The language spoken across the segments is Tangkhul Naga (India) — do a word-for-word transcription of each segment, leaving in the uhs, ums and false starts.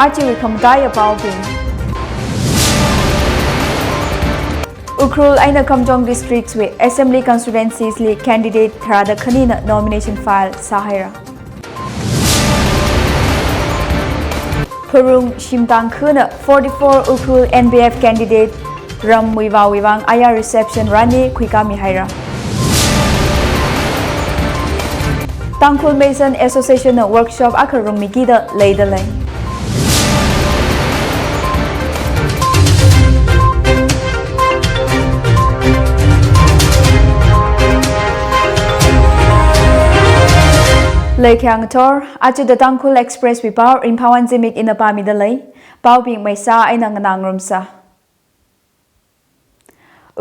Achiwui khamataiya paobing. Ukhrul eina Kamjong districts wui assembly constituencies li candidate tharāda khanina nomination file sāhaira. Pharung Shimtang Khuna forty-four Ukhrul N P F candidate Ram Muivahwui vang aya reception rani khuikāmihaira. Tangkhul Mason Association na workshop akha rungmikida leidalei. Leikhyang thor, aja The Tangkhul Express wui pao Ringphāwon Zimik ina pāmidalei. Paobing maisa eina nganāngarumsa.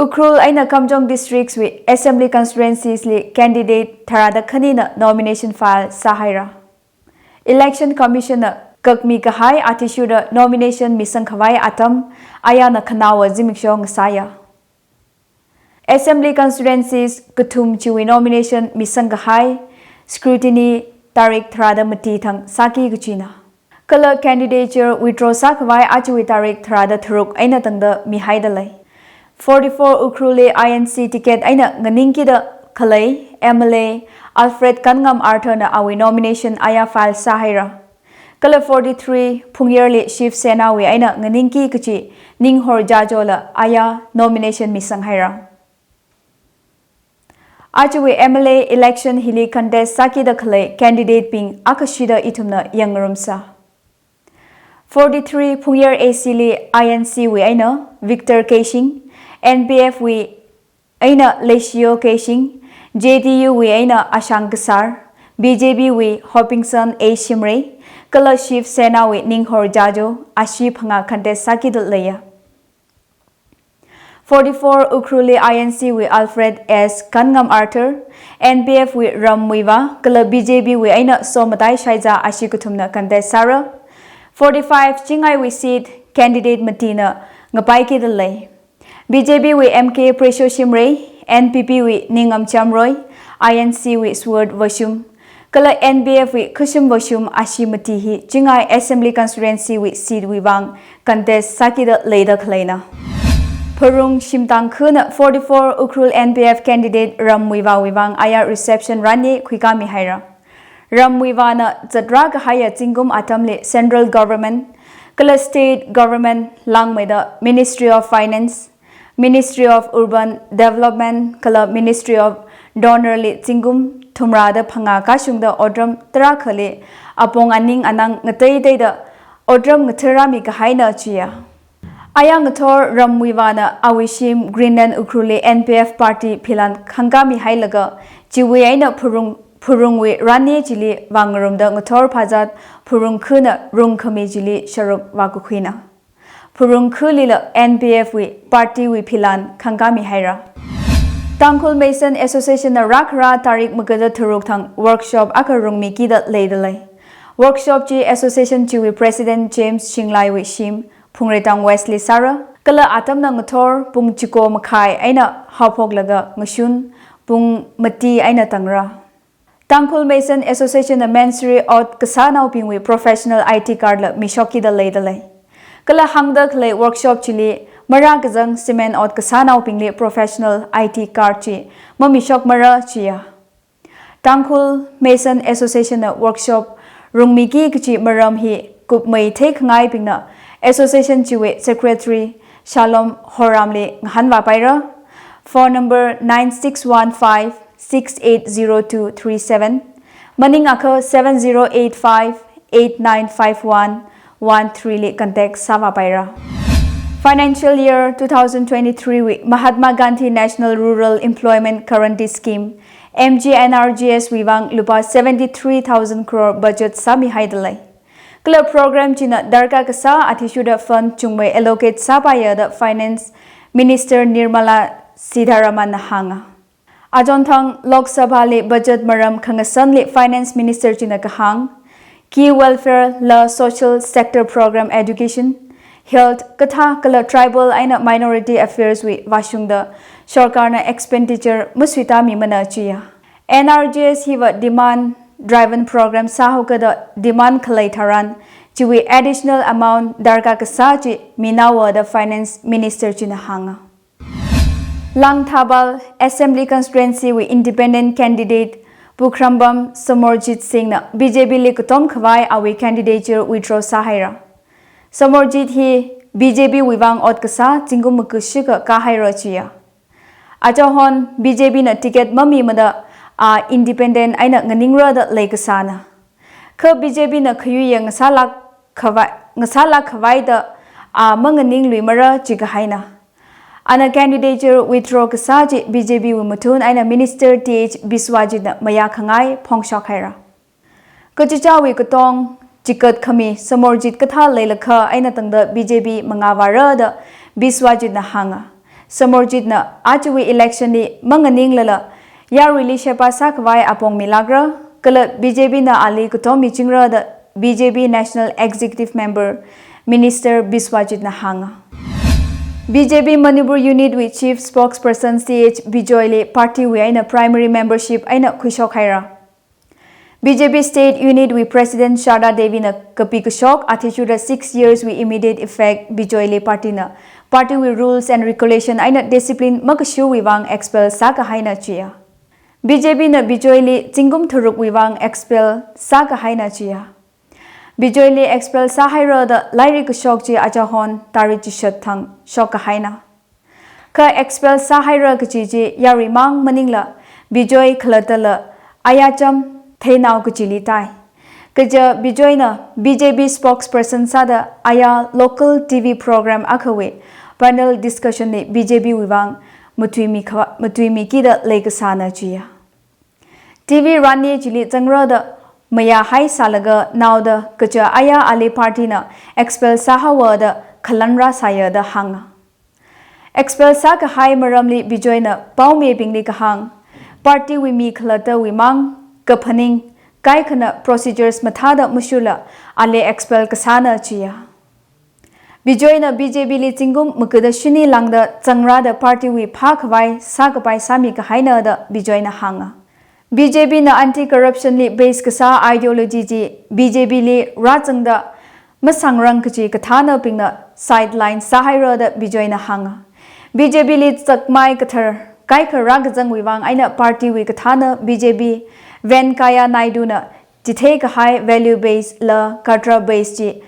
Ukhrul eina Kamjong districts wui assembly constituencies li candidate tharāda khanina nomination file sāhaira. Election Commission na kakmi kahai athishurda nomination misang khavai atam ayana khanaowa zimiksho ngasāya. Assembly constituencies kathum chiwui nomination misang kahai scrutiny tarik tharāda mati thang sāki kachina. Kala candidature withdraw sākhavai achiwui tarik tharāda tharuk eina tangda mihaidalei. Forty-four Ukhrul li I N C ticket eina nganingkida khalei M L A Alfred Kanngam Arthur na awui nomination aya file sāhaira. Kala forty-three Phungyar li Shiv Sena wui eina nganingki kachi Ninghor Jajo la aya nomination misanghaira. Achiwui M L A election hili contest sākida khalei candidate bing akhashida ithumna yangngarumsa. Forty-three Phungyar A C li I N C wui eina Victor Keishing, N P F wui eina Leishio Keishing, J D U wui eina Ashang Kasar, B J P wui Hopingson A Shimray, kala Shiv Sena wui Ninghor Jajo, ashi phangā contest sākida leiya. Forty-four Ukhrul li I N C wui Alfred S Kanngam Arthur, N P F wui Ram Muivah, kala B J P wui eina Somatai Shaiza ashi kathumna contest sāra. Forty-five Chingai wui seat candidate matina ngapaikida lei. B J P wui M K Presho Shimray, N P P wui Ningam Chamroy, I N C wui Sword Vashum, kala N P F wui Khushim Vashum ashi mati hi Chingai Assembly Constituency wui seat wui vang contest sākida leida khaleina. Pharung Shimtang Khuna forty-four Ukhrul N P F candidate Ram Muivah wui vang aya reception rani khuikāmihaira. Ram Muivahna zatrā kahaiya zingkum atamli Central Government, kala State Government langmeida Ministry of Finance, Ministry of Urban Development, kala Ministry of DoNER li zingkum thumrāda phangā kashungda otram tarākhali apong aning anang ngateiteida otram ngathārāmi kahaina chiya. Aya ngathor Ram Muivahna awui shim Greenland Ukhrulli N P F party philan khangkāmihailaga, chiwui eina Pharung, Pharungwui rani chili vāngarumda ngathor phazat Pharung Khuna rungkhami chili sharuk vākakhuina. Pharung Khulila N P F wui party wui philan khangkāmihaira. Tangkhul Mason Association na rākhara tarik magada tharuk thang workshop akha rungmikida leidalei. Workshop chi association chiwui President James Shinglaiwui shim Phungreitang West li sāra, kala atamna ngathor pung chiko makhai eina haophoklaga ngashun pung mati eina tangra. Tangkhul Mason Association na Mansiri ot kasānaobingwui professional I D card la mishokkida leidalei. Kala hāngda khalei workshop chili marākazang cement ot kasānaobingli professional I D card chi mamishokmara chiya. Tangkhul Mason Association na workshop rungmiki kachi maram hi kupmei theikhangaibingna association chiwui secretary Shalom Horamli ngahānvāpaira. Phone number nine six one five six eight zero two three seven, maningakha seven zero eight five eight nine five one one three li contact sāvāpaira. Financial year two thousand twenty-three wui Mahatma Gandhi National Rural Employment Guarantee Scheme, M G N R G S wui vang lupā seventy-three thousand crore budget sāmihaidalei. Kala program china darkar kasā athishurda fund chungmei allocate sāpaiya da Finance Minister Nirmala Sitharaman na hānga. Achonthang Lok Sabha li budget maram khangasanli Finance Minister china kahāng, key welfare la social sector program education, health kathā kala tribal eina minority affairs wui vāshungda sorkarna expenditure masuitāmimana chiya. N R G S hiva demand driven program sāhaokada demand khalei tharan chiwui additional amount darkar kasā chi minaowa da Finance Minister china hānga. Langthabal Assembly Constituency wui independent candidate Pukhrambam Samarjit Singh na B J P li katom khavai awui candidature withdraw sāhaira. Samarjit hi B J P wui vang ot kasā zingkum makashika kāhaira chiya. Achahon B J P na ticket mamimada a independent eina nganingra da leikasāna. Kha B J P na khayuiya ngasālāk khavai, ngasālāk khavai da a manganingluimara chikahaina. Ana candidature withdraw kasā chi B J P wui mathun eina Minister T H Biswajit na mayākhangai phongshok haira. Kachichāwui katong chikat khami Samarjit kathā leilakha eina tangda B J P mangā vāra da Biswajit na hānga. Samarjit na achiwui election li manganinglala yaruili sheba sākhavai apong milākra, kala B J P na ali katom michingra da B J P National Executive Member Minister Biswajit na hānga. B J P Manipur Unit wui Chief Spokesperson C H Bijoy li party wui eina primary membership eina khuishok haira. B J P State Unit wui President Sharda Devi na kapi kashok athishurda six years wui immediate effect Bijoy li party na party wui rules and regulation eina discipline makashuwui vang expel sākahaina chiya. B J P na Bijoy li zingkum tharukwui vang expel sākahaina chiya. Bijoy li expel sāhaira da lairik kashok chi achahon tarik chishat thang shokkahaina. Kha expel sāhaira kachi chi yaruimang maningla Bijoy khalattala ayā cham theinao kachili tai. Kaja Bijoy na B J P spokesperson sāda ayā local T V program akhawui panel discussion li B J P wui vang matuimi kha-, matuimikida leikasāna chiya. T V rani chili zangra da mayāhai sālaga naoda kaja ayā ali party na expel sāhaowa da khalanra sāya da hānga. Expel sākahai maramli Bijoy na paomibingli kahāng, party wui mi khalattawui mang kaphaning kaikhana procedures mathāda mashurla ali expel kasāna chiya. Bijoy na B J P li zingkum makada shini lāngda zangra da party wui phākhavai sākapai sāmikahaina da Bijoy na hānga. B J P na anti-corruption li base kasā ideology chi B J P li rāzangda masangrang kachi kathānabingna sideline sāhaira da Bijoy na hānga. B J P li chakmai kathar kaikha rākazangwui vang eina party wui kathāna B J P Venkaiah Naidu na chitheikahai value base la cadre base chi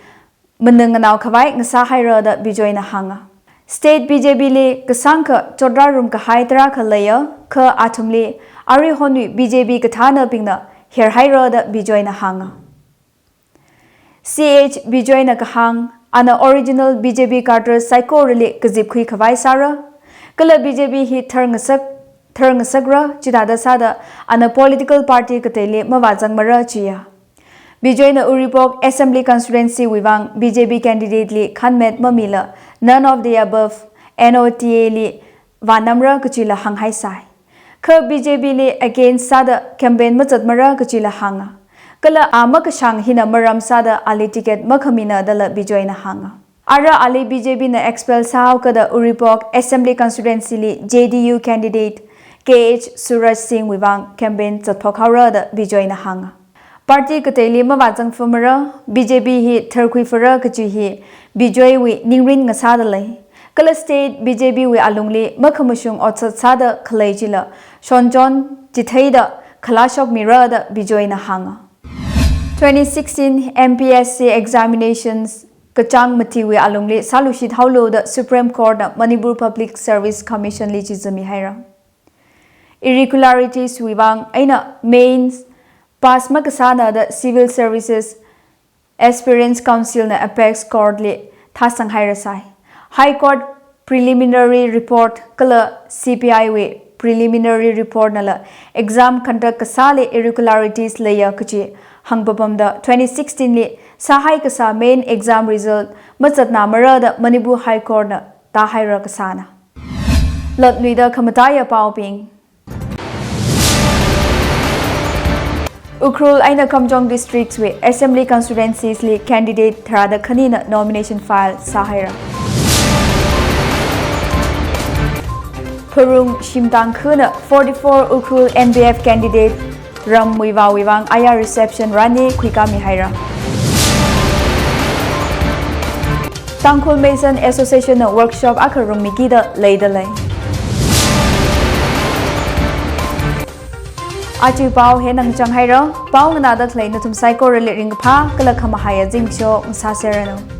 manganao khavai ngasāhaira da Bijoy na hānga. State B J P li kasāngkha chotrārum kahai tarākha leiya, kha athumli aruihonwui B J P kathānabingna herhaira da Bijoy na hānga. C H Bijoy na kahāng, ana original B J P cadre saikorali kazipkhui khavai sāra, kala B J P hi tharngasak, tharngasakra chithāda sāda ana political party kateili mavāzangmara chiya. Bijoy na Uripok Assembly Constituency wui vang B J P candidate li khanmet mamila none of the above, N O T A li vānamra kachila hānghaisai. Kha B J P li against sāda campaign mazatmara kachila hānga. Kala a makashāng hina maram sāda ali ticket makhamina dala Bijoy na hānga. Ara ali B J P na expel sāhaokada Uripok Assembly Constituency li J D U candidate K H Suraj Singh wui vang campaign zatphok haora da Bijoy na hānga. Party kateili mavāzangfamara, B J P hi tharkhuifara kachi hi Bijoy wui ningrin ngasāda lei. Kala state B J P wui alungli makhamashung otsak sāda khalei chila shonchon chitheida khalashokmira da Bijoy na hānga. Twenty sixteen M P S C examinations kachāng matiwui alungli sāluishit haolu da Supreme Court na Manipur Public Service Commission li chizami haira. Irregularities wui vang eina mains pass makasāna da Civil Services Aspirants Council na Apex Court li thāsang hairasai. High Court preliminary report kala C P I wui preliminary report nala exam conduct kasāli irregularities leiya kachi hāngpapamda twenty sixteen li sāhai kasā main exam result mazatnamara da Manipur High Court na tāhaira kasāna. Lotnuida khamataiya paobing. Ukhrul eina Kamjong districts wui assembly constituencies li candidate tharāda khanina nomination file sāhaira. Pharung Shimtang khuna forty-four Ukhrul M P F candidate Ram Muivah wui vang ayā reception rani khuikāmi haira. Tangkhul Mason Association na workshop akha rungmikida leidalei. Aja pao hi nangchang haira, pao nganāda khalei nathum saikorali ringkaphā kala khamahai azingshok ngasāserranu.